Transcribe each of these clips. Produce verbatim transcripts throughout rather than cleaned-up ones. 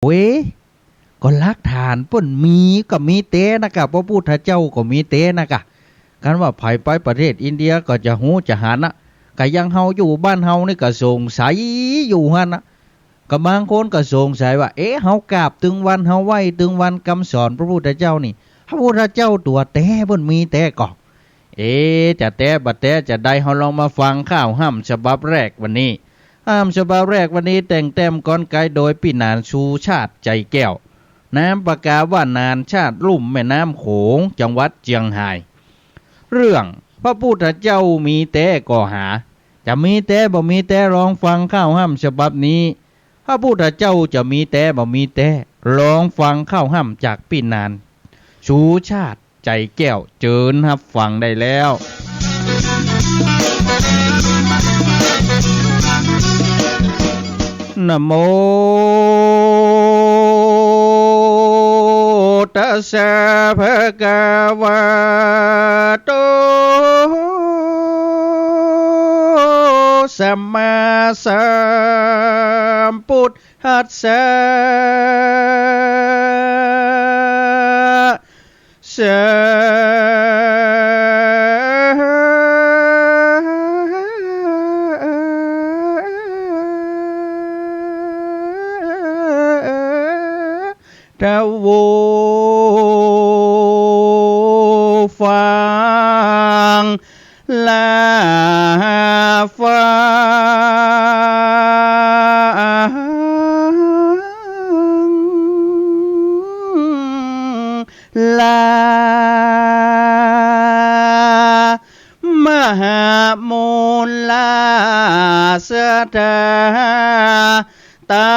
เว้ย ก็หลักฐานเปิ้นมีก็มีแต๊นะกะ พระพุทธเจ้าก็มีแต๊นะกะ คันว่าใผไปประเทศอินเดียก็จะฮู้จะหันนะ กะอย่างเฮาอยู่บ้านเฮานี่ก็สงสัยอยู่หั้นนะ กะบางคนก็สงสัยว่า เอ๊ะ เฮากราบตึงวัน เฮาไหว้ตึงวันกำสอนพระพุทธเจ้านี่ พระพุทธเจ้าตั๋วแต๊เปิ้นมีแต๊ก่อ เอ๊ะ จะแต๊บ่แต๊จะใด เฮาลองมาฟังข่าวห้ำฉบับแรกวันนี้ ห้ำฉบับแรกวันนี้แต่งแต้มกลไกโดยปี้หนานชูชาติ ใจแก้ว นามปากกาว่าหนานชาติลุ่มแม่น้ำโขง จังหวัดเจียงฮาย เรื่องพระพุทธเจ้ามีแต๊ก่อหา จะมีแต๊บ่มีแต๊ ลองฟังข่าวห้ำฉบับนี้ พระพุทธเจ้าจะมีแต๊บ่มีแต๊ ลองฟังข่าวห้ำจากปี้หนานชูชาติ ใจแก้ว เจิญฮับฟังได้แล้ว นะโม ตัสสะ ภะคะวะโต สัมมาสัมพุทธัสสะ สะ ทะโว ฟัง ละ ฟัง ละ มหามูลาสะทา ตั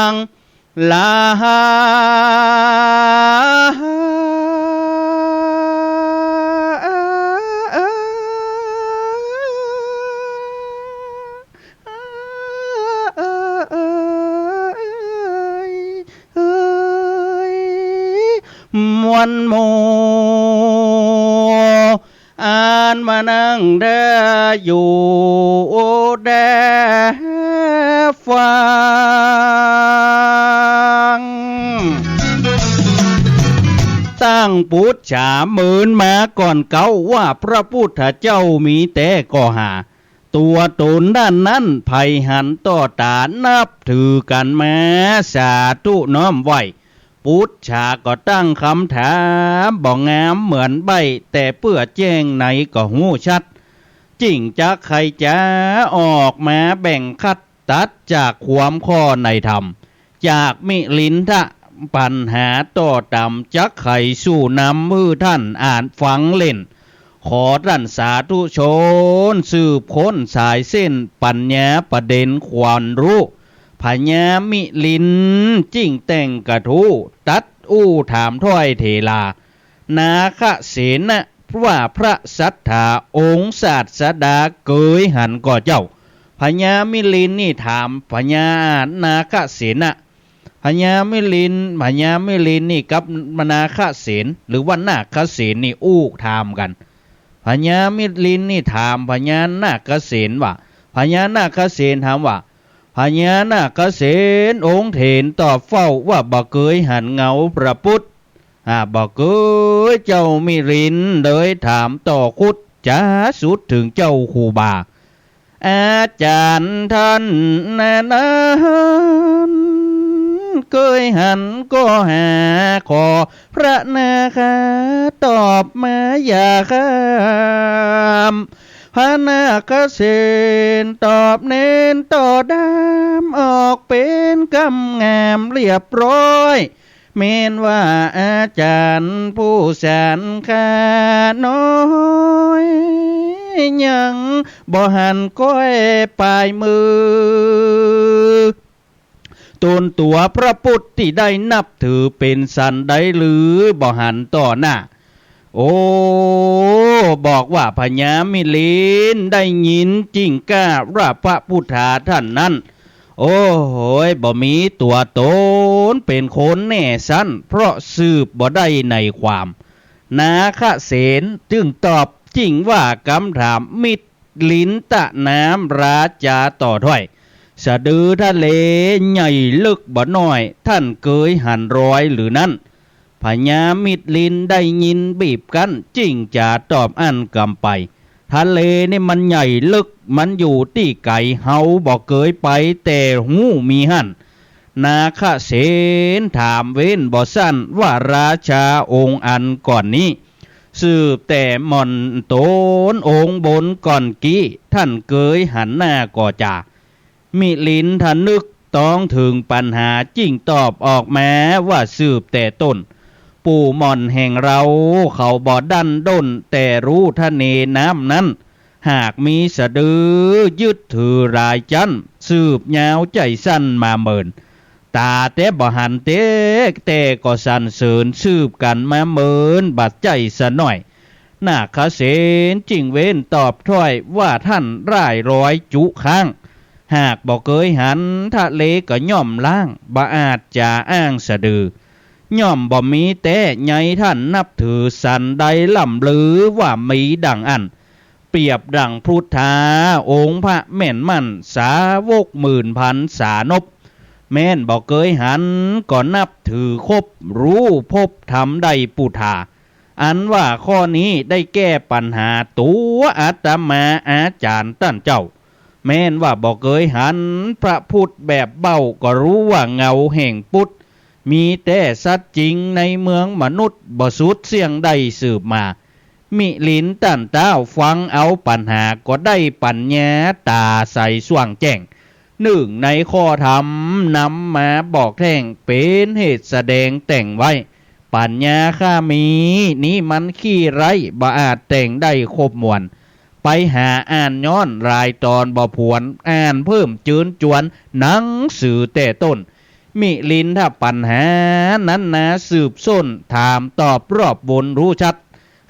ง ลา มวลหมู่ อันมานั่งแต๊อยู่แต๊ฟัง ตั้งปุจฉาเมินมาก่อนเก๊าว่าพระพุทธเจ้ามีแต๊ก่อหา ตั๋วต๋นด้านนั้นใผหันต่อต๋านับถือกั๋นมา สาธุน้อมไหว้ ปุจฉาก็ตั้งกำถาม บ่งามเหมือนใบ้ แต่เปื้อแจ้งในก็ฮู้ชัด จิ่งจักใค่จ๋าออกมาแบ่งคัดตัดจากความข้อในธรรม จากมิลินทะปัญหาต่อต๋าม จักไขสู่นำหื้อต้านอ่านฟังเล่น ขอต้านสาธุชนสืบค้นสายเส้นปัญญาประเด็นควรฮู้ พญามิลินจิ่งแต่งกระทู้ตัดอู้ถามถ้อยเถรา นาคเสนะ ว่าพระสัตถาองค์ศาสดาเกยหันก่อเจ้า พญามิลินนี่ถามพญานาคเสนะ พญามิลิน พญามิลินนี่กับนาคเสน หรือว่านาคเสนนี่อู้ถามกั๋น พญามิลินนี่ถามพญานาคเสนว่า พญานาคเสนถามว่า พญานาคเสนองค์เถนตอบเฝ้าว่าบ่เกยหันเงาพระพุทธ อ่า บ่เกย เจ้ามิลินเลยถามต่อคุดจ๋าสุดเถิงเจ้าครูบา อาจ๋ารย์ต้านนั้น เกยหันก่อหา ขอพระนาคาตอบมาอย่าข้าม พระนาคเสนตอบเน้นต่อดามออกเป๋นกำงามเรียบร้อย แม้นว่าอาจ๋ารย์ผู้สานข้าน้อย ยังบ่หันก้อยปายมือ ต๋นตั๋วพระพุทธตี้ได้นับถือเป๋นสันใดหรือบ่หันต่อหน้า โอ้ บอกว่าพญามิลินได้ยินจิ่งกล้าว่าพระพุทธาต้านนั้น โอ้โหย บ่มีตั๋วต๋นเป๋นคนแน่สัน เพราะสืบบ่ได้ในความ นาคเสนจึ่งตอบจิ่งว่ากำถามมิลินตะนามราจาต่อถ้อย สะดือทะเลใหญ่ลึกบ่น้อย ท่านเกยหันรอยหรือนั้น พญามิตรลินได้ยินบีบกั้น จึ่งจ๋าตอบอั้นกำไป ทะเลนี่มันใหญ่ลึก มันอยู่ตี้ไก๋ เฮาบ่เกยไป แต่ฮู้มีหั้น นาคเสนถามเว้นบ่สั้นว่า ราชาองค์อันก่อนนี้ สืบแต่หม่อนโตนองค์บนก่อนกี้ ท่านเกยหันหน้าก่อจ๋า มิลินทนึกต้องเถิงปัญหา จึ่งตอบออกมาว่า สืบแต่ต้น ปู่หม่อนแห่งเฮาเขาบ่ดั้นด้น แต่ฮู้ทะเนน้ำนั้น หากมีสะดือยึดถือหลายจั๊น สืบยาวใจ้สั้นมาเมิน ต๋าแต๊บ่หันเต๊ แต่ก็สรรเสริญ สืบกั๋นมาเมินบ่ใจ้สะหน้อย นาคเสนจึ่งเว้นตอบถ้อยว่า ท่านร่ายรอยจุค้าง หากบ่เกยหัน ทะเลก็ย่อมล้าง บ่อาจจะอ้างสะดือ ย่อมบ่มีแต๊ ใหญ่ท่านนับถือ สันได้ล่ำลือว่ามีดั่งอั้น เปรียบดั่งพุทธา องค์พระแม่นมั่น สาวกหมื่นพันสานพ แม้นบ่เกยหัน ก็นับถือครบ ฮู้พบธรรมได้ปุถา อันว่าข้อนี้ได้แก้ปัญหา ตั๋วอาตมาอาจ๋ารย์ต้านเจ้า แม้นว่าบ่เกยหัน พระพุทธแบบเบ้า ก็ฮู้ว่าเงาแห่งปุทธ มีแต๊สัจจริงในเมืองมนุษย์ บ่สุดเสี้ยงได้สืบมา มิลินต้านเต๊าฟังเอาปัญหา ก็ได้ปั๋ญญาต๋าใสสว่างแจ้ง นึ่งในข้อธรรมนำมาบอกแท่ง เป๋นเหตุแสดงแต่งไว้ ปัญญาข้ามี นี้มันขี้ไร้ บ่อาจแต่งได้ครบมวล ไปหาอ่านย้อนหลายต๋อนบ่ผวน อ่านเพิ่มเจิญจวน หนังสือแต่ต้น มิลินทปัญหานั้นนา สืบส้นถามตอบรอบวนฮู้ชัด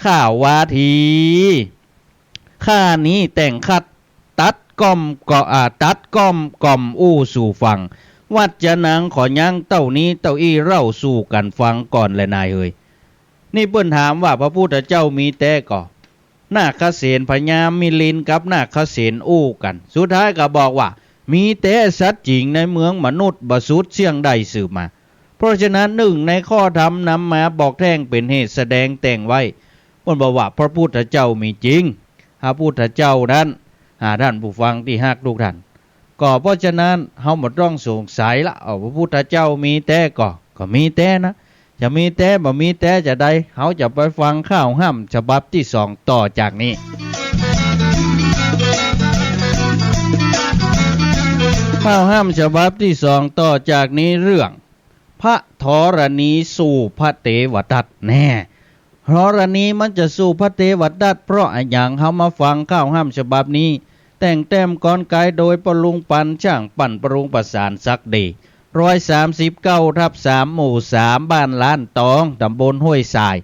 ข้าวาที ข้านี้แต่งขัด ตัดก้อมก็ อ่า ตัดก้อมก่อมอู้สู่ฟัง วัจจะนังขอยั้งเต้านี้เต้าอี้ เล่าสู่กั๋นฟังก่อนแลนายเฮย นี่เปิ้นถามว่าพระพุทธเจ้ามีแต๊ก่อ นาคเสน พญามิลินกับนาคเสนอู้กั๋น สุดท้ายก็บอกว่า มีแต๊สัจจริงในเมืองมนุษย์ บ่สุดเสี้ยงได้สืบมา เพราะฉะนั้นนึ่งในข้อธรรมนำมาบอกแท่ง เป๋นเหตุแสดงแต่งไว้ เปิ้นบอกว่าพระพุทธเจ้ามีจริง พระพุทธเจ้านั้น อ่า ท่านผู้ฟังตี้ฮักทุกท่าน ก็เพราะฉะนั้นเฮาบ่ต้องสงสัยละ เอา พระพุทธเจ้ามีแต๊ก่อ ก็มีแต๊นะ จะมีแต๊บ่มีแต๊จาใด เฮาจะไปฟังข้าวห้ามฉบับตี้สองต่อจากนี้ ข้าวห้ามฉบับตี้สองต่อจากนี้เรื่อง พระธรณีสู้พระเทวทัต แน่ ธรณีมันจะสู้พระเทวทัตเพราะอะหยัง เฮามาฟังข้าวห้ามฉบับนี้ แต่งแต้มกลไกโดยป้อลุงปัน ช่างปั่นป้อลุงประสานศักดิ์เดช ร้อยสามสิบเก้าทับสาม หมู่สาม บ้านล้านตอง ตำบลห้วยทราย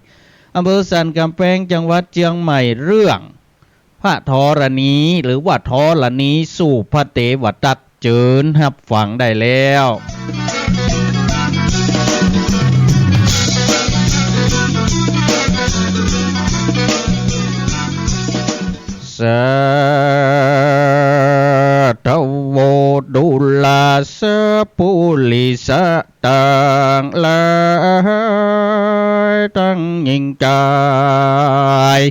อำเภอสันกำแพง จังหวัดเชียงใหม่ เรื่อง พระธรณี หรือว่าธรณีสู้พระเทวทัต เจิญฮับฟังได้แล้ว สาธโว ดูราสะปุริสะ ตังหลายตังญิงจาย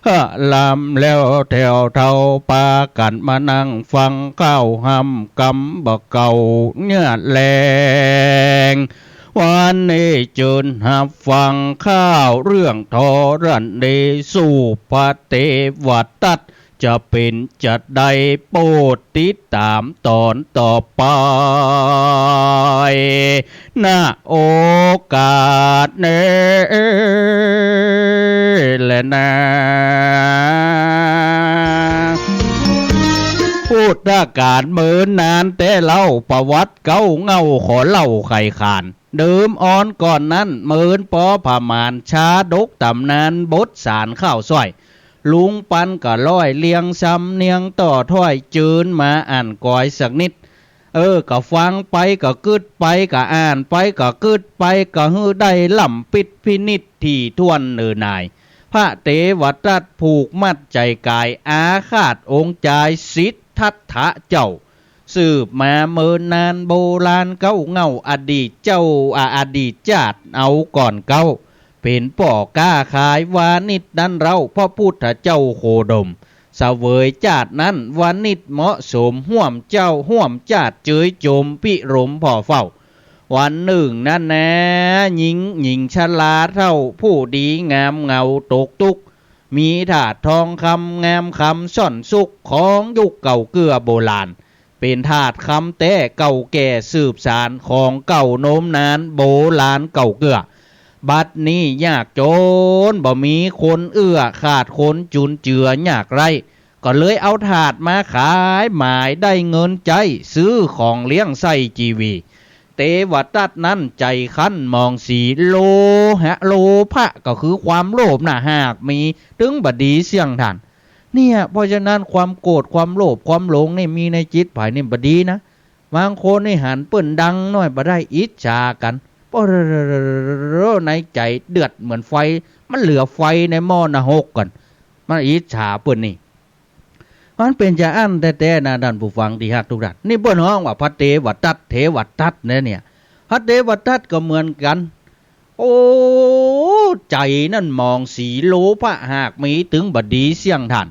หะลำแล้วแถวเฒ่า ปากั๋นมานั่งฟังข้าวห้ามกำบ่าเก่าเนื้อแลง วันนี้เจิญฮับฟังข้าวเรื่องธรณีสู้พระเทวทัต จะเป๋นจาใด โปรดติดต๋ามต๋อนต่อไป ณ โอกาสนี้แลนา พุทธกาลเมินนานแต๊เล่า ประวัติเก๊าเหง้า ขอเล่าไขขาน เดิมอ่อนก่อนนั้น เมินปอผะหมาน ชาดกต๋ำนาน บทสานข้าวส้อย ลุงปันก็ร้อยเรียงสำเนียงต่อถ้อย เจิญมาอ่านกอยสักนิด เออ ก็ฟังไปก็กึ๊ดไป ก็อ่านไปก็กึ๊ดไป ก็หื้อได้ล้ำปิ๊ดพินิจถี่ถ้วนเน่อหน่าย พระเทวทัตผูกมัดใจ๋ก๋าย อาฆาตองค์จายสิทธัตถะเจ้า สืบมาเมินนานโบราณเก๊า เง่าอดีตเจ้า อา อดีตจาติเอาก่อนเก๊า เป๋นป้อก๊าขายวานิชนั้นเล่า พระพุทธเจ้าโคดม เสวยจาตินั้นวานิชเหมาะสม ฮ่วมเจ้าฮ่วมจาติเจยจมพิรมผ่อเฝ้า วันนึ่งนั้นนา ญิง ญิงชราเฒ่าผู้ดีงามเหงาตกตุ๊กข์ มีถาดทองคำงามคำซ่อนซุก ของยุคเก่าเกื้อโบราณ เป๋นถาดคำแต๊เก่าแก่สืบสาน ของเก่าโน้มนานโบราณเก่าเกื้อ บัดนี้ยากจ๋นบ่มีคนเอื้อ ขาดคนจุนเจือยากไร้ ก็เลยเอาถาดมาขายหมายได้เงินใจ๊ ซื้อของเลี้ยงใส้จีวี เตวทัตนั้นใจ๋คั้นหมองสี โลหะ โลภะก็คือความโลภน่ะ หากมี ตึงบ่ดีเสี้ยงถ่าน เนี่ย เพราะฉะนั้นความโกรธ ความโลภ ความหลงนี่มีในจิตใผนี่บ่ดีนะ บางคนนี่หันเปิ้นดังหน้อยบ่ได้ อิจฉากั๋น โอ้โห ในใจ๋เดือดเหมือนไฟ มันเหลือไฟในหม้อนรกกั๋น มันอิจฉาเปิ้นนี่ มันเป๋นจาอั้นแต๊ๆ นะ ต้านผู้ฟังตี้ฮักกู้ต้าน นี่เปิ้นฮ้องว่าพระเตวทัต เตวทัตนะเนี่ย พระเตวทัตก็เหมือนกั๋น โอ้ ใจ๋นั้นหมองสี โลภะหากมี ตึงบ่ดีเสี้ยงถ่าน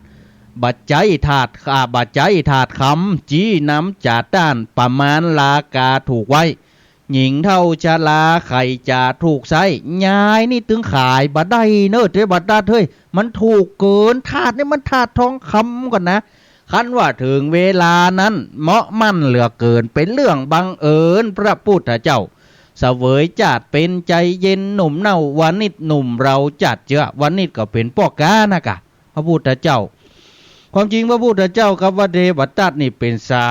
บ่ใจ๊ถาด อ่า บ่ใจ๊ถาดคำ จี้นำจาต้าน ประมาณราคาถูกไว้ ญิงเฒ่าชราใค่จะถูกใส้ ยายนี่ตึงขายบ่ได้เน่อ เตวทัตเฮ้ย มันถูกเกิ๋น ถาดนี่มันถาดทองคำก่อนนะ คันว่าเถิงเวลานั้น เหมาะมั่นเหลือเกิ๋น เป๋นเรื่องบังเอิญ พระพุทธเจ้า เสวยจาติเป๋นใจ๋เย็น หนุ่มเน่าวานิชหนุ่มเราจัดเจื้อ วานิชก็เป๋นป้อก๊านะกะ พระพุทธเจ้า ความจริงพระพุทธเจ้ากับพระเตวทัตนี่เป๋นสา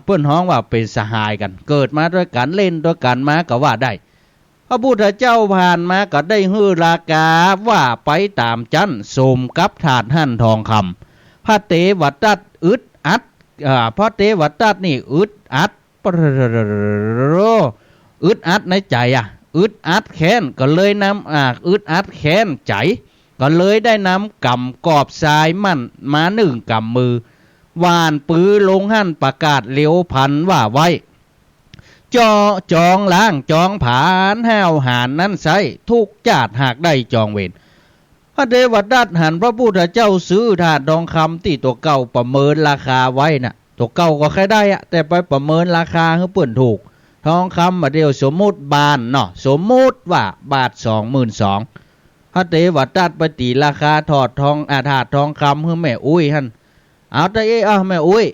เปิ้นฮ้องว่าเป๋นสหายกั๋น เกิดมาตวยกั๋น เล่นตวยกั๋นมาก็ว่าได้ พระพุทธเจ้าผ่านมาก็ได้หื้อราคาว่าไปต๋ามจั้น สมกับถาดหั่นทองคำ พระเตวทัตอึดอัด อ่า พระเตวทัตนี่อึดอัด ปะโร อึดอัดในใจ๋อะ อึดอัดแค้น ก็เลยนำ อ่า อึดอัดแค้นใจ๋ ก็เลยได้นำก๋ำกอบทรายหมั้นมานึ่งก๋ำมือ หว่านปือลงหั้นประกาศเหลียวพันว่าไว้ เจาะจองล้างจองผลาญห้าวหาญนั้นไส้ ทุกจาติหากได้จองเวร พระเตวทัตหันพระพุทธเจ้าซื้อถาดทองคำตี้ตั๋วเก่าประเมินราคาไว้น่ะ ตั๋วเก่าก็ใค่ได้อะ แต่ไปประเมินราคาหื้อเปิ้นถูก ทองคำบ่าเดี่ยวสมมุติบาทเนาะ สมมุติว่าบาทสองหมื่นสอง พระเตวทัตไปตี๋ราคาถอดทอง อ่า ถาดทองคำหื้อแม่อุ๊ยหั้น เอาเต๊อะ เอ้า แม่อุ๊ย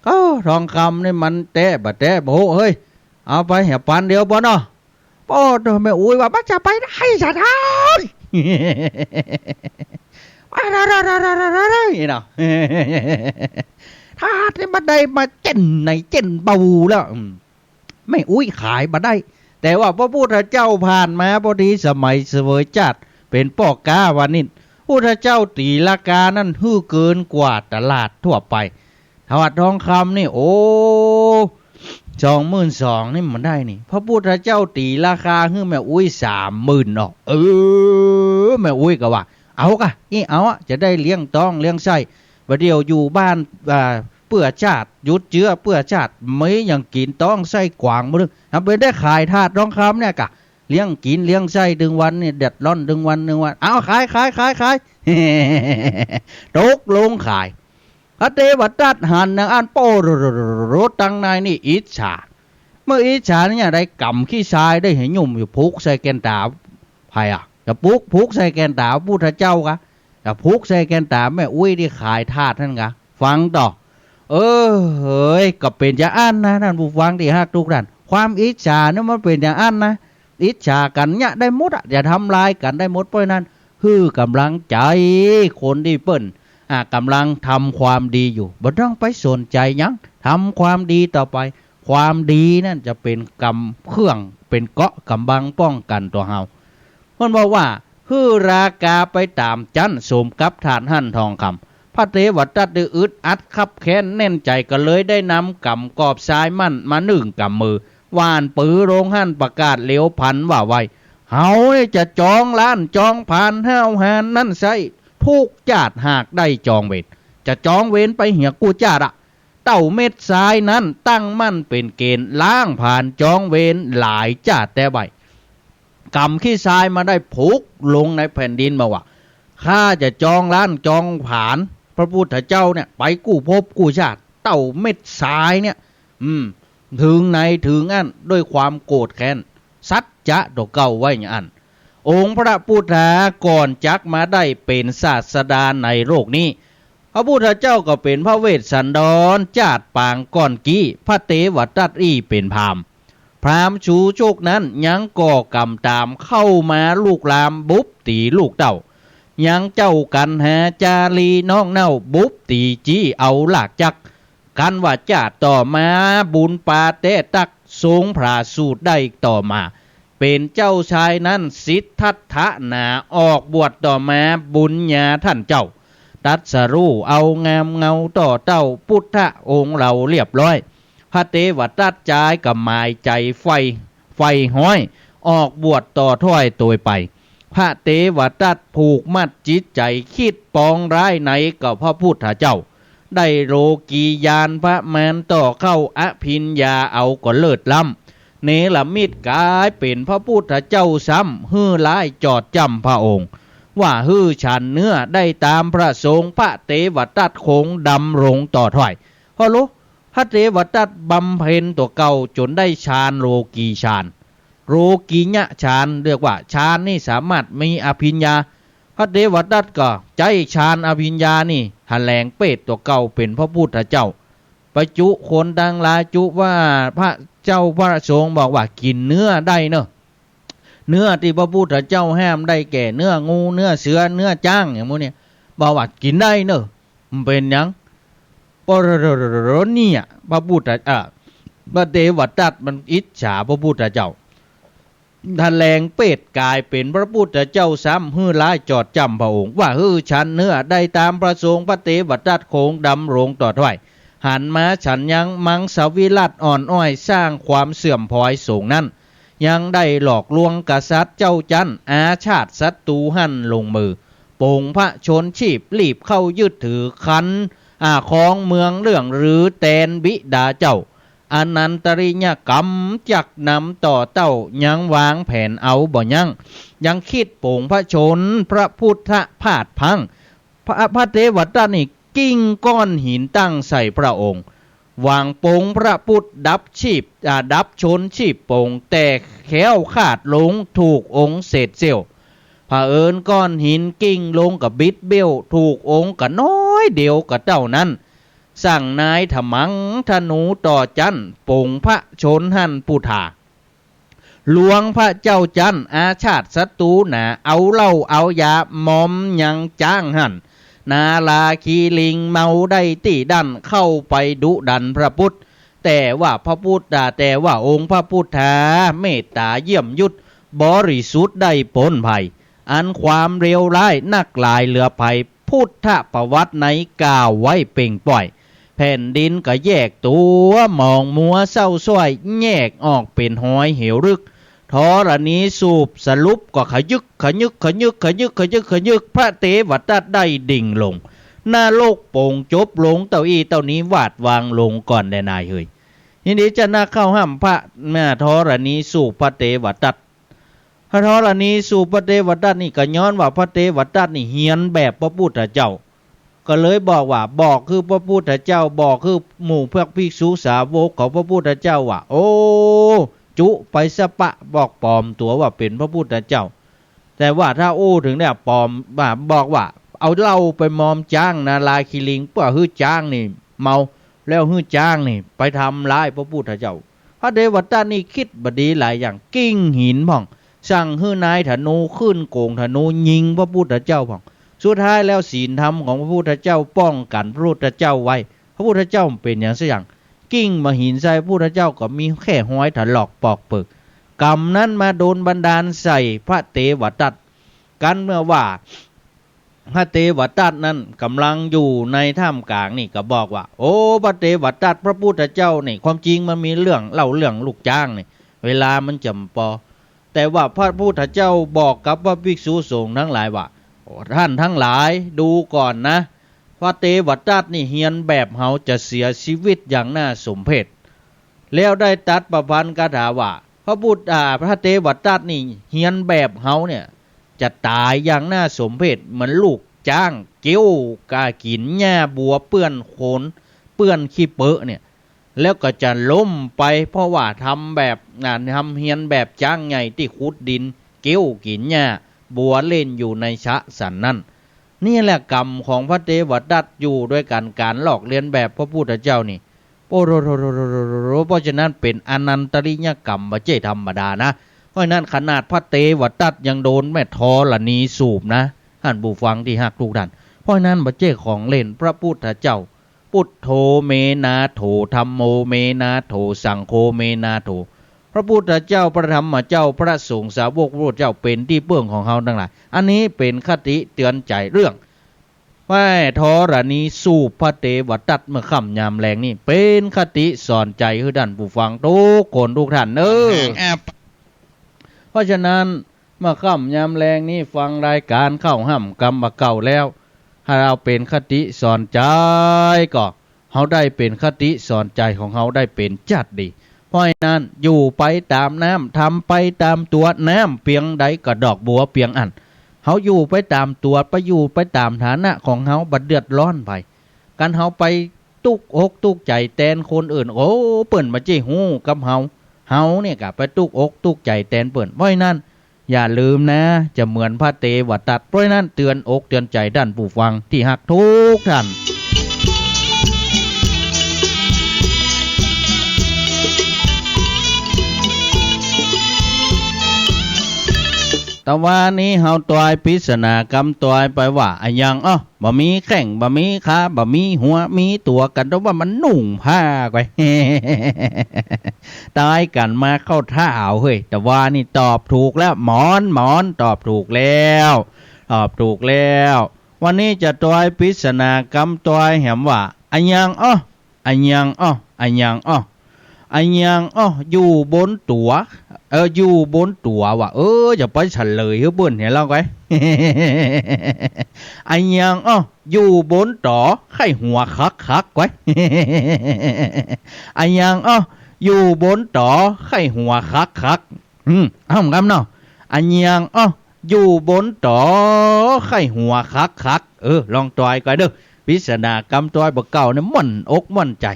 โอ้ ทองคำนี่มันแต๊บ่แต๊บ่ฮู้เฮ้ย เอาไปเหียปานเดียวบ่เนาะ โอ้ แม่อุ๊ยว่า มันจะไปได้สะท้าน นี่เนาะ ถาดนี่มันได้มาเจ๊นในเจ๊นเบาแล้ว อืม แม่อุ๊ยขายบ่ได้ แต่ว่าพระพุทธเจ้าผ่านมาพอดี สมัยเสวยจาติเป๋นป้อก๊าวานิช พุทธเจ้าตี๋ราคานั้นหื้อเกินกว่าตลาดทั่วไป ถาดทองคำนี่ โอ้ สองหมื่นสองนี่มันได้นี่ พระพุทธเจ้าตี๋ราคาหื้อแม่อุ๊ยสามหมื่นเนาะ เออ แม่อุ๊ยก็ว่า เอากะ อี้เอาอะ จะได้เลี้ยงต๊องเลี้ยงไส้ บ่าเดี่ยวอยู่บ้าน อ่า เปื้อจาติ หยุดเจื้อเปื้อจาติ ไม่หยังกิ๋น ต๊องไส้กว้างบ่าเดี่ยว ทำเป๋นได้ขายถาดทองคำเนี่ยกะ เลี้ยงกิ๋นเลี้ยงไส้ตึงวันนี่ เดือดร้อนตึงวันตึงวัน เอาขาย ขาย ขาย ขาย ตกลงขาย พระเตวทัตหันนางอั้น โป้โรโรโรโร ตังในนี่อิจฉา เมื่ออิจฉาเนี่ยได้ก๋ำขี้ทรายได้เหียหยุ่มอยู่ผูกใส่แก่นต๋า ใผอะ จะผูก ผูกใส่แก่นต๋าพุทธเจ้ากะ จะผูกใส่แก่นต๋าแม่อุ๊ยตี้ขายถาดหั้นกะ ฟังต่อ เออ เฮ้ย ก็เป๋นจาอั้นนะ ต้านผู้ฟังตี้ฮักกู้ต้าน ความอิจฉาเนี่ยมันเป๋นจาอั้นนะ อิจฉากั๋นเนี่ยได้หมดอะ จะทำลายกั๋นได้หมด เพราะฉะนั้น หื้อก๋ำลังใจ๋คนตี้เปิ้น อ่า ก๋ำลังทำความดีอยู่ บ่ต้องไปสนใจ๋หยัง ทำความดีต่อไป ความดีนั้นจะเป๋นก๋ำ เครื่อง เป๋นเกราะก๋ำบังป้องกั๋นตั๋วเฮา เปิ้นบอกว่า หื้อราคาไปต๋ามจั้น สมกับถาดหั่นทองคำ พระเตวทัตได้อึดอัดคับแค้นแน่นใจ๋ ก็เลยได้นำก๋ำกอบทรายหมั้นมานึ่งก๋ำมือ หว่านปือลงหั้นประกาศเหลียวพันว่าไว้ เฮานี่จะจองล้างจองผลาญห้าวหาญนั้นไส้ ทุกจาติหากได้จองเวร จะจองเวรไปเหียกู้จาติอะ เต้าเม็ดทรายนั้นตั้งมั่นเป๋นเก๋ณฑ์ ล้างผลาญจองเวรหลายจ้าดแต๊ใบ้ ก๋ำขี้ทรายมาได้ผุกลงในแผ่นดินมาว่า ข้าจะจองล้างจองผลาญพระพุทธเจ้าเนี่ยไปกู้ภพกู้ชาติ เต้าเม็ดทรายเนี่ย อืม เถิงไหนเถิงอั้น ด้วยความโกรธแค้น สัจจะต่อเก่าไว้อย่างอั้น องค์พระพุทธาก่อนจักมาได้เป๋นศาสดาในโลกนี้ พระพุทธเจ้าก็เป๋นพระเวสสันดร จ้าดปางก่อนกี้ พระเตวทัตตี้เป๋นพราหมณ์ พราหมณ์ชูชกนั้นยังก่อกรรมต๋ามเข้ามาลุกลามบุบตี๋ลูกเต้า ยังเจ้ากัณหาจารีน้องเน่าบุบตี๋จี้เอาลากจัก กันว่าจ้าดต่อมาบุญปาแต๊ตัก ทรงผาสูตรได้ต่อมา เป๋นเจ้าชายนั้นสิทธัตถะหนา ออกบวชต่อมาบุญญาต้านเจ้า ตรัสฮู้เอางามเงาต่อเต้า พุทธะองค์เฮาเรียบร้อย พระเตวทัตจายก็หมายใจ๋ใฝ่ ใฝ่ฮ้อย ออกบวชต่อถ้อยโตยไป พระเตวทัตผูกมัดจิตใจ๋ คิดปองร้ายในกับพระพุทธเจ้า ได้โลกีญาณประมาณต่อเข้า อภิญญาเอาก็เลิศล้ำ เนรมิตก๋ายเป๋นพระพุทธเจ้าซ้ำ หื้อร้ายจอดจ้ำพระองค์ ว่าหื้อฉันเนื้อได้ต๋ามประสงค์ พระเตวทัตคงดำรงต่อถ้อย พอรู้ พระเตวทัตบำเพ็ญตั๋วเก่าจ๋นได้ฌานโลกีฌาน โลกิยฌาน เรียกว่าฌานนี่สามารถมีอภิญญา พระเตวทัตก็ใจ๊ฌานอภิญญานี่ หันแหลงเปรตตั๋วเก่าเป๋นพระพุทธเจ้า ประจุคนตังหลายจุว่าพระเจ้าพระสงฆ์บอกว่ากิ๋นเนื้อได้เน่อ เนื้อตี้พระพุทธเจ้าห้ามได้แก่เนื้องู เนื้อเสือ เนื้อจ๊าง อย่างหมู่เนี่ย บอกว่ากิ๋นได้เน่อ มันเป๋นหยัง ปรเนี่ย พระพุทธ อ่า พระเตวทัตมันอิจฉาพระพุทธเจ้า หันแหลงเปรตก๋ายเป๋นพระพุทธเจ้าซ้ำ หื้อร้ายจอดจ้ำพระองค์ ว่าหื้อฉันเนื้อได้ต๋ามประสงค์ พระเตวทัตคงดำรงต่อถ้อย หันมาฉันยังมังสวิรัติอ่อนอ้อย สร้างความเสื่อมพลอยสงฆ์นั้น ยังได้หลอกลวงกษัตริย์เจ้าจั้น อาชาติศัตรูหั้นลงมือ ปงพระชนชีพ รีบเข้ายึดถือคัน อ่า ครองเมืองเรื่องลือแตนบิดาเจ้า อนันตริยกรรมจักนำต่อเต้า ยังวางแผนเอาบ่ยั้ง ยังคิดปงพระชนพระพุทธพาทย์พัง พระ พระเตวทัตนี่กลิ้งก้อนหินตั้งใส่พระองค์ หวังปงพระพุทธดับชีพ อ่า ดับชนชีพปง แต่แคล้วคลาดลงถูกองค์เศษเสี้ยว เผอิญก้อนหินกลิ้งลงก็บิดเบี้ยว ถูกองค์ก็น้อยเดียวก็เต้านั้น สั่งนายถมังธนูต่อจั้น ปงพระชนหั้นผู้ถ่า ลวงพระเจ้าจั้น อาชาติศัตรูหนา เอาเหล้าเอายามอมยังจ๊างหั้น นาราคีลิงเมาได้ตี้ดั้น เข้าไปดุดันพระพุทธ แต่ว่าพระพุทธา แต่ว่าองค์พระพุทธาเมตตาเยี่ยมยุติ บริสุทธิ์ได้ป๊นภัย อันความเลวร้ายนักหลายเหลือภัย พุทธประวัติในกล่าวไว้เป่งป้อย แผ่นดินก็แยกตั๋ว หมองมัวเศร้าส้อย แยกออกเป๋นฮอยเหวลึก ธรณีสูบสรุปก็ขยึกขยึก ขยึกขยึก ขยึกขยึก พระเตวทัตได้ดิ่งลง นรกโป่งจบลง เต้าอี้เต้านี้วาดวางลงก่อนแลนายเฮย ยินดีจะนักเข้าห้ามพระแม่ธรณีสูบพระเตวทัต พระธรณีสูบพระเตวทัตนี่ก็ย้อนว่าพระเตวทัตนี่เฮียนแบบพระพุทธเจ้า ก็เลยบอกว่า บอกคือพระพุทธเจ้า บอกคือหมู่พระภิกษุสาวกของพระพุทธเจ้าว่า โอ้ จุไปสะปะ บอกปลอมตั๋วว่าเป๋นพระพุทธเจ้า แต่ว่าถ้าอู้เถิงเนี่ยปลอม ว่า บอกว่าเอาเหล้าไปมอมจ๊างนาราคีลิง เปื้อหื้อจ๊างนี่เมา แล้วหื้อจ๊างนี่ไปทำร้ายพระพุทธเจ้า พระเตวทัตนี่กึ๊ดบ่ดีหลายอย่าง กลิ้งหินพ่อง สั่งหื้อนายธนูขึ้นโก๋งธนูยิงพระพุทธเจ้าพ่อง สุดท้ายแล้วศีลธรรมของพระพุทธเจ้าป้องกั๋นพระพุทธเจ้าไว้ พระพุทธเจ้าเป๋นหยังสักอย่าง กลิ้งบ่าหินใส่พระพุทธเจ้าก็มีแค่ฮอยถลอกปอกเปิก กรรมนั้นมาโดนบันดาลใส่พระเตวทัต กันเมื่อว่า พระเตวทัตนั้นก่ำลังอยู่ในท่ามกลางนี่ก็บอกว่า โอ้ พระเตวทัต พระพุทธเจ้านี่ ความจริงมันมีเรื่องเล่าเรื่องลูกจ๊างนี่ เวลามันจะบ่ปอ แต่ว่าพระพุทธเจ้าบอกกับพระภิกษุสงฆ์ทั้งหลายว่า โอ้ ท่านทั้งหลายดูก่อนนะ พระเตวทัตนี่เฮียนแบบเฮาจะเสียชีวิตอย่างน่าสมเพช แล้วได้ตรัสประพันธ์คาถาว่า พระพุทธ อ่า พระเตวทัตนี่เฮียนแบบเฮาเนี่ย จะต๋ายอย่างน่าสมเพช เหมือนลูกจ๊างเกี้ยวก๋ากิ๋นหญ้าบัวเปื้อนโคลน เปื้อนขี้เปอะเนี่ย แล้วก็จะล้มไป เพราะว่าทำแบบ อ่า ทำเฮียนแบบจ๊างใหญ่ตี้ขุดดิน เกี้ยวกิ๋นหญ้าบัวเล่นอยู่ในสระสันนั้น นี่แหละกรรมของพระเตวทัตอยู่ด้วยกั๋น ก๋านลอกเลียนแบบพระพุทธเจ้านี่ โอ้โห เพราะฉะนั้นเป๋นอนันตริยกรรม บ่ใจ้ธรรมดานะ เพราะฉะนั้นขนาดพระเตวทัตยังโดนแม่ธรณีสูบนะ ท่านผู้ฟังตี้ฮักทุกท่าน เพราะฉะนั้นบ่ใจ้ของเล่น พระพุทธเจ้า พุทโธ เม นาโถ ธัมโม เม นาโถ สังโฆ เม นาโถ พระพุทธเจ้า พระธรรมเจ้า พระสงฆ์สาวกพระพุทธเจ้าเป๋นตี้เปิ้งของเฮาตังหลาย อันนี้เป๋นคติเตือนใจ๋เรื่อง แม่ธรณีสูบพระเตวทัตเมื่อค่ำยามแลงนี่ เป๋นคติสอนใจ๋หื้อท่านผู้ฟังทุกคนทุกท่านเน้อ เพราะฉะนั้น เมื่อค่ำยามแลงนี้ฟังรายก๋านเข้าฮ่ำกำบ่าเก่าแล้ว ถ้าเฮาเป๋นคติสอนใจ๋ก็ เฮาได้เป๋นคติสอนใจ๋ของเฮาได้เป๋นจ๊าดดี เพราะฉะนั้นอยู่ไปต๋ามน้ำ ทำไปต๋ามตั๋ว น้ำเปียงใดก็ดอกบัวเปียงอั้น เฮาอยู่ไปต๋ามตั๋ว ไปอยู่ไปต๋ามฐานะของเฮา บ่เดือดร้อนใผ กันเฮาไปตุ๊กอกตุ๊กใจ๋แตนคนอื่น โอ้ เปิ้นบ่ใจ้ฮู้กับเฮา เฮาเนี่ยก็ไปตุ๊กอกตุ๊กใจ๋แตนเปิ้น เพราะฉะนั้น อย่าลืมนะ จะเหมือนพระเตวทัต เพราะฉะนั้นเตือนอกเตือนใจ๋ท่านผู้ฟังตี้ฮักทุกท่าน ตะวานี้เฮาตวยปริศนากำตวยไปว่า อะหยังอ้อ บ่มีแข้ง บ่มีขา บ่มีหัว มีตั๋ว กั๋นแต่ว่ามันนุ่งผ้าไป ตวยกั๋นมาเข้าท่าเอาเฮ้ย ตะวานี้ตอบถูกแล้ว หมอน หมอน ตอบถูกแล้ว ตอบถูกแล้ว วันนี้จะตวยปริศนากำตวยแหมว่า อะหยังอ้อ อะหยังอ้อ อะหยังอ้อ อะหยังอ้อ อยู่บนตั๋ว เออ อยู่บนตั๋วว่ะ เออ จะไปเฉลยหื้อเปิ้นเหียแล้วไง อะหยังอ้อ อยู่บนต๋อ ใค่หัวคักๆ ไว้ อะหยังอ้อ อยู่บนต๋อ ใค่หัวคักๆ อืม เอากำเนาะ อะหยังอ้อ อยู่บนต๋อ ใค่หัวคักๆ เออ ลองตวยก่อยเด้อ ปริศนากำตวยบ่าเก่าเนี่ยม่วนอกม่วนใจ๋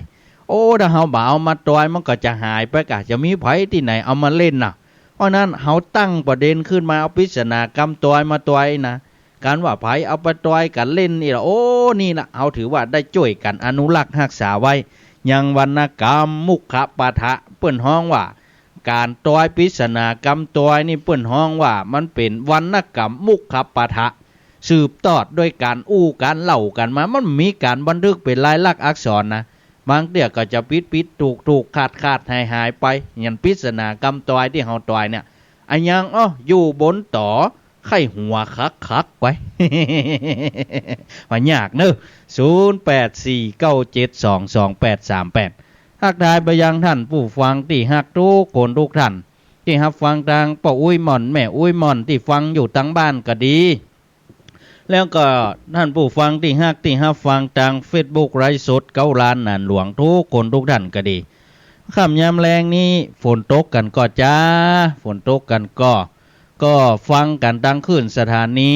โอ้ ถ้าเฮาบ่เอามาตวยมันก็จะหายไปก่ะ จะมีใผตี้ไหนเอามาเล่นน่ะ เพราะนั้นเฮาตั้งประเด็นขึ้นมา เอาปริศนากำตวยมาตวยนะ กันว่าใผเอาไปตวยกั๋นเล่นนี่ล่ะ โอ้ นี่ล่ะ เฮาถือว่าได้จ้วยกั๋นอนุรักษ์ฮักษาไว้ ยังวรรณกรรมมุขปาฐะ เปิ้นฮ้องว่า ก๋านตวยปริศนากำตวยนี่เปิ้นฮ้องว่ามันเป๋นวรรณกรรมมุขปาฐะ สืบตอดโดยก๋านอู้ก๋านเล่ากั๋นมา มันบ่มีก๋านบันทึกเป๋นลายลักษณ์อักษรนะ บางเตื้อก็จะผิดๆ ถูกๆ ขาดๆ หายๆ ไป อย่างปริศนากำตวยตี้เฮาตวยเนี่ย อะยังอ้อ อยู่บนต๋อ ใค่หัวคักๆ ไว้ ว่ายากเนอะ ศูนย์แปดสี่เก้าเจ็ดสองสองแปดสามแปด ทักทายไปยังท่านผู้ฟังตี้ฮักทุกคนทุกท่าน ตี้ฮับฟังตางป้ออุ๊ยหม่อน แม่อุ๊ยหม่อน ตี้ฟังอยู่ตางบ้านก็ดี แล้วก็ท่านผู้ฟังตี้ฮักตี้ฮับฟังตางเฟซบุ๊กไลฟ์สดเก๊าล้านหนานหลวงทุกคนทุกท่านก็ดี ค่ำยามแลงนี้ฝนตกกั๋นก่อจ้า ฝนตกกั๋นก่อ ก็ฟังกั๋นตางคลื่นสถานี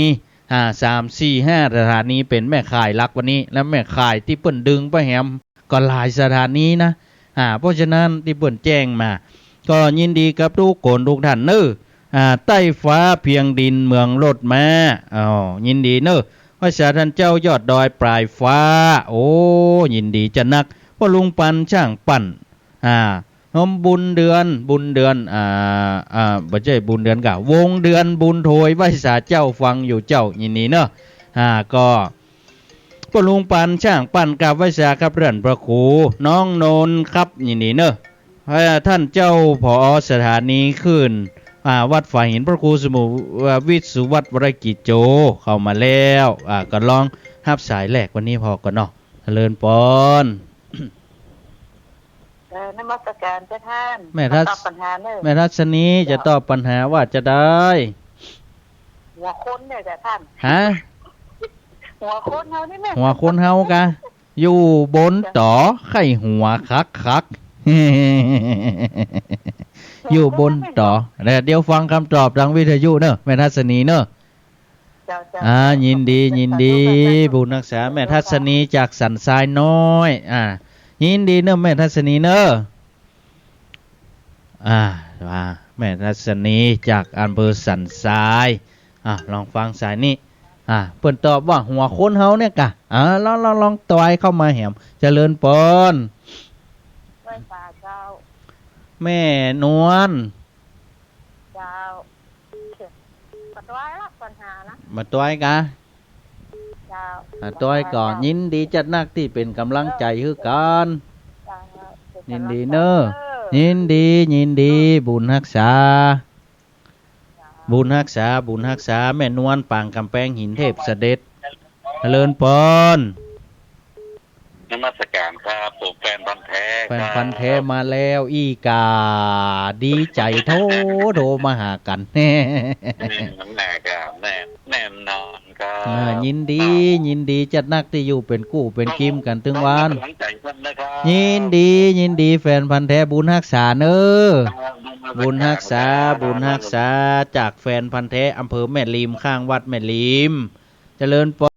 อ่า สาม สี่ ห้า สถานีเป๋นแม่ข่ายหลักวันนี้ และแม่ข่ายตี้เปิ้นดึงไปแหม ก็หลายสถานีนะ อ่า เพราะฉะนั้นตี้เปิ้นแจ้งมา ก็ยินดีกับทุกคนทุกท่านเนอะ อ่า ใต้ฟ้าเพียงดินเมืองรถม้า อ้าว ยินดีเนอะ ว่าสาท่านเจ้ายอดดอยปลายฟ้า โอ้ ยินดีจะนัก ป้อลุงปันช่างปั่น อ่า โฮมบุญเดือน บุญเดือน อ่า อ่า บ่ใจ้บุญเดือนก่ะ วงเดือนบุญโทย ไหว้สาเจ้าฟังอยู่เจ้า ยินดีเนอะ อ่า ก็ ป้อลุงปันช่างปั่นกราบไหว้สาครับท่านพระครู น้องนนท์ครับ ยินดีเนอะ เอ่อ ท่านเจ้า ผอ สถานีคลื่น อ่า วัดฝายหิน พระครูสมุ เอ่อ วิศวัตร วรกิจโจ เข้ามาแล้ว อ่า ก็ลองฮับสายแรกวันนี้ผ่อก่อนเนาะ เจริญปอน เอ่อ นมัสการเจ้าท่าน แม่ทัศ ตอบปัญหาเนอะ แม่ทัศนี เจ้า จะตอบปัญหาว่าจะได้ หัวคนเนี่ยเจ้าท่าน ฮะ หัวคนเฮานี่แม่ หัวคนเฮากะ อยู่บนต๋อ ใค่หัวคักๆ อยู่บนต๋อ แล้วเดี๋ยวฟังกำตอบตางวิทยุเน่อ แม่ทัศนีเน่อ เจ้า เจ้า อ่า ยินดี ยินดี บุญฮักษา แม่ทัศนีจากสันทรายน้อย อ่า ยินดีเน่อ แม่ทัศนีเน่อ อ่า ว่าแม่ทัศนีจากอำเภอสันทราย อ่า ลองฟังสายนี้ อ่า เปิ้นตอบว่าหัวคนเฮาเนี่ยกะ อ่า ลอง ลอง ลองตอยเข้ามาแหม เจริญปอน ไหว้สาเจ้า แม่นวล เจ้า บ่ตอยละ ปัญหานะ บ่ตอยกะ เจ้า อ่า ตอยก่อน ยินดีจัดนักตี้เป๋นก๋ำลังใจ๋หื้อกั๋น เจ้า ยินดีเน่อ ยินดี ยินดี บุญฮักษา บุญฮักษา บุญฮักษา แม่นวลปางก๋ำแปงหินเทพเสด็จ เจริญปอน นมัสการครับ ผมแฟนพันธุ์แท้ แฟนพันธุ์แท้ ครับ มาแล้วอี้ก่า ดีใจ๋โท โทมาหากั๋น อืม แน่ครับ แน่ แน่นอนครับ อ่า ยินดี ครับ ยินดีจัดนักตี้อยู่เป๋นกู้เป๋นกิ๋มกั๋นตึงวัน ต้อง ต้องให้ก๋ำลังใจ๋กั๋นนะครับ ยินดี ยินดี แฟนพันธุ์แท้ บุญฮักษาเน่อ ครับ บุญฮักษา บุญฮักษา จากแฟนพันธุ์แท้ อำเภอแม่ริม ข้างวัดแม่ริม เจริญปอน